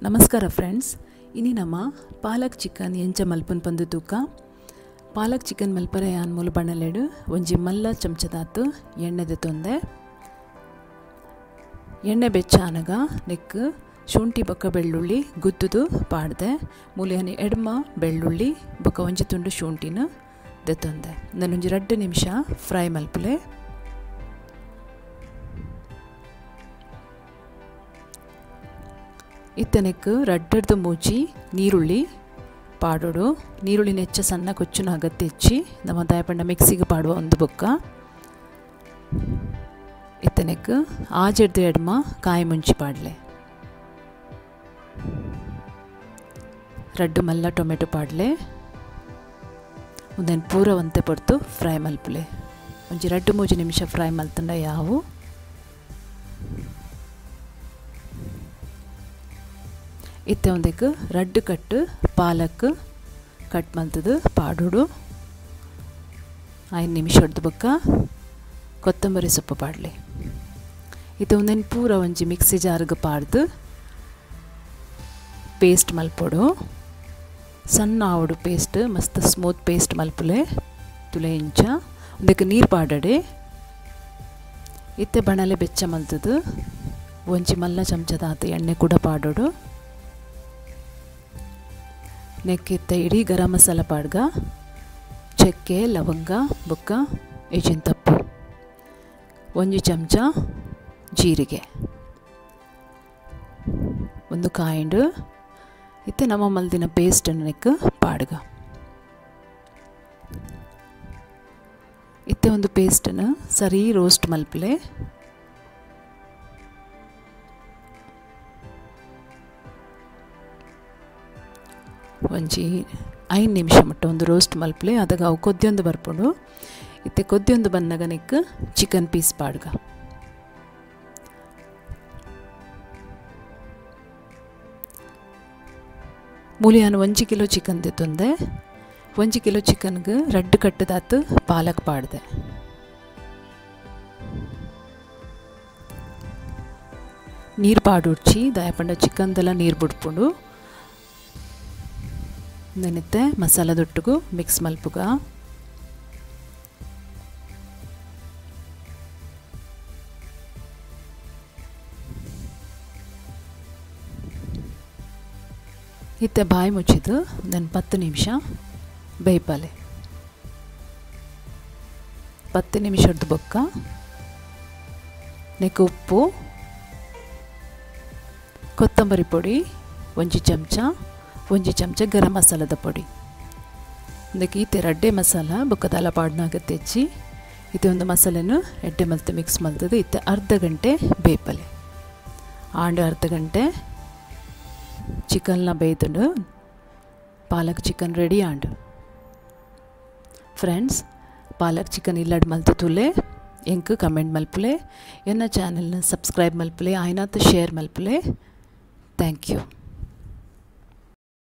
ನಮಸ್ಕಾರ ಫ್ರೆಂಡ್ಸ್, ಇನಿ ನಮ್ಮ ಪಾಲಕ್ ಚಿಕನ್ ಎಂಚ ಮಲ್ಪುನ್ ಪಂದು ತೂಕ. ಪಾಲಕ್ ಚಿಕನ್ ಮಲ್ಪರೆ ಯಾನ್ ಮೂಲು ಬಣ್ಣಲೆಡು ಒಂಜಿ ಮಲ್ಲ ಚಮಚದಾತು ಎಣ್ಣೆದ ತೊಂದೆ. ಎಣ್ಣೆ ಬೆಚ್ಚಾನಗ ನೆಕ್ ಶುಂಠಿ ಬೊಕ್ಕ ಬೆಳ್ಳುಳ್ಳಿ ಗುದ್ದುದು ಪಾಡ್ದೆ. ಮೂಲೆಯನಿ ಎಡ್ಮ ಬೆಳ್ಳುಳ್ಳಿ ಬೊಕ್ಕ ಒಂಜಿ ತುಂಡು ಶುಂಠಿನ ದೆತ್ತೊಂದೆ. ನಾನೊಂಜಿ 2 ನಿಮಿಷ ಫ್ರೈ ಮಲ್ಪುಲೆ. ಇತ್ತನೆಕ್ ರಡ್ಡರ್ದು ಮೂಜಿ ನೀರುಳ್ಳಿ ಪಾಡೋಡು. ನೀರುಳ್ಳಿ ನೆಚ್ಚ ಸಣ್ಣ ಕೊಚ್ಚುನ ಅಗತ್ಯ ಹೆಚ್ಚಿ ನಮ್ಮ ದಾಯಪಂಡ ಮಿಕ್ಸಿಗೆ ಪಾಡುವ ಒಂದು ಬೊಕ್ಕ. ಇತ್ತನೆಕ್ ಆಜೆಡ್ದು ಎಡ್ಮ ಕಾಯಿ ಮುಂಚಿ ಪಾಡಲೆ. ರಡ್ಡು ಮಲ್ಲ ಟೊಮೆಟೊ ಪಾಡಲೆ. ಒಂದೇನು ಪೂರ ಒಂತೆ ಪೊರ್ತು ಫ್ರೈ ಮಲ್ಪುಲೆ. ಒಂಜಿ 2-3 ನಿಮಿಷ ಫ್ರೈ ಮಲ್ತಂಡ ಯಾವು. ಇತ್ತೆ ಒಂದಕ್ಕೆ 2 ಕಟ್ಟು ಪಾಲಕ್ ಕಟ್ ಮಲ್ತದು ಪಾಡೋಡು. 5 ನಿಮಿಷ ಹೊಡೆದು ಬೊಕ್ಕ ಕೊತ್ತಂಬರಿ ಸೊಪ್ಪು ಪಾಡಲಿ. ಇತ್ತೆ ಒಂದೇನು ಪೂರ ಒಂಜಿ ಮಿಕ್ಸಿ ಜಾರ್ಗೆ ಪಾಡ್ದು ಪೇಸ್ಟ್ ಮಲ್ಪೊಡು. ಸಣ್ಣ ಆವಡು ಪೇಸ್ಟ್, ಮಸ್ತ್ ಸ್ಮೂತ್ ಪೇಸ್ಟ್ ಮಲ್ಪುಲೆ ತುಲೆ ಇಂಚ. ಒಂದಕ್ಕೆ ನೀರು ಪಾಡಡೆ. ಇತ್ತೆ ಬಣಲೆ ಬೆಚ್ಚ ಮಲ್ತದು ಒಂಜಿ ಮಲ್ಲ ಚಮಚದಾತ ಎಣ್ಣೆ ಕೂಡ ಪಾಡೋಡು. ನೆಕ್ಕಿತ್ತ ಇಡೀ ಗರಂ ಮಸಾಲ ಪಾಡ್ಗ, ಚಕ್ಕೆ ಲವಂಗ ಬೊಕ್ಕ ತಪ್ಪು, 1 ಚಮಚ ಜೀರಿಗೆ, ಒಂದು ಕಾಯಿಂಡು. ಇತ್ತೆ ನಮ್ಮ ಮಲ್ದಿನ ಪೇಸ್ಟ್ ನೆಕ್ ಪಾಡ್ಗ. ಇತ್ತೆ ಒಂದು ಪೇಸ್ಟನ್ನು ಸರಿ ರೋಸ್ಟ್ ಮಲ್ಪಲೆ. ಒಂಜಿ 5 ನಿಮಿಷ ಮಟ್ಟ ಒಂದು ರೋಸ್ಟ್ ಮಲ್ಪಲೆ. ಅದಾಗ ಅವು ಕೊದ್ದಿಯೊಂದು ಬರ್ಪುಂಡು. ಇತ್ತೆ ಕೊದ್ದಿಯೊಂದು ಬಂದಾಗ ನೆಕ್ ಚಿಕನ್ ಪೀಸ್ ಪಾಡ್ಗ. ಮೂಲಿಯಾನು 1 ಕಿಲೋ ಚಿಕನ್ ತಂದೆ. 1 ಕಿಲೋ ಚಿಕನ್ಗೆ 2 ಕಟ್ಟದಾತು ಪಾಲಕ್ ಪಾಡ್ದೆ. ನೀರು ಪಾಡುಡ್ಚಿ ದಾಯಪಂಡ ಚಿಕನ್ದೆಲ್ಲ ನೀರು ಬಿಡ್ಪುಂಡು. ನೆನೆತ್ತೆ ಮಸಾಲ ದೊಟ್ಟುಗು ಮಿಕ್ಸ್ ಮಲ್ಪುಗ. ಇತ್ತೆ ಬಾಯಿ ಮುಚ್ಚಿದ್ದು ನಾನು 10 ನಿಮಿಷ ಬೇಯ್ಪಾಲೆ. 10 ನಿಮಿಷದ ಬೊಕ್ಕ ನೆಕ್ ಉಪ್ಪು, ಕೊತ್ತಂಬರಿ ಪೊಡಿ 1 ಚಮಚ, 1 ಚಮಚ ಗರಂ ಮಸಾಲದ ಪೊಡಿ. ಅದಕ್ಕೆ ಈತೆ ರಡ್ಡೆ ಮಸಾಲ ಬೊಕ್ಕದಾಲ ಪಾಡ್ನಾಗ ತೆಚ್ಚಿ ಇತ್ತೆ ಒಂದು ಮಸಾಲೆನು ಎಡ್ಡೆ ಮಲ್ತು ಮಿಕ್ಸ್ ಮಲ್ತದೆ. ಇತ್ತೆ ಅರ್ಧ ಗಂಟೆ ಬೇಯ್ಪಲೆ. ಆಂಡು ಅರ್ಧ ಗಂಟೆ ಚಿಕನ್ನ ಬೇಯ್ತುಂಡು ಪಾಲಕ್ ಚಿಕನ್ ರೆಡಿ ಆಂಡು. ಫ್ರೆಂಡ್ಸ್, ಪಾಲಕ್ ಚಿಕನ್ ಇಲ್ಲಡ್ ಮಲ್ತು ತುಲೆ ಎಂಕ್ ಕಮೆಂಟ್ ಮಲ್ಪುಲೆ, ಎನ್ನ ಚಾನೆಲ್ನ ಸಬ್ಸ್ಕ್ರೈಬ್ ಮಲ್ಪುಲೆ, ಆಯ್ನಾತ್ ಶೇರ್ ಮಲ್ಪುಲೆ. Thank you.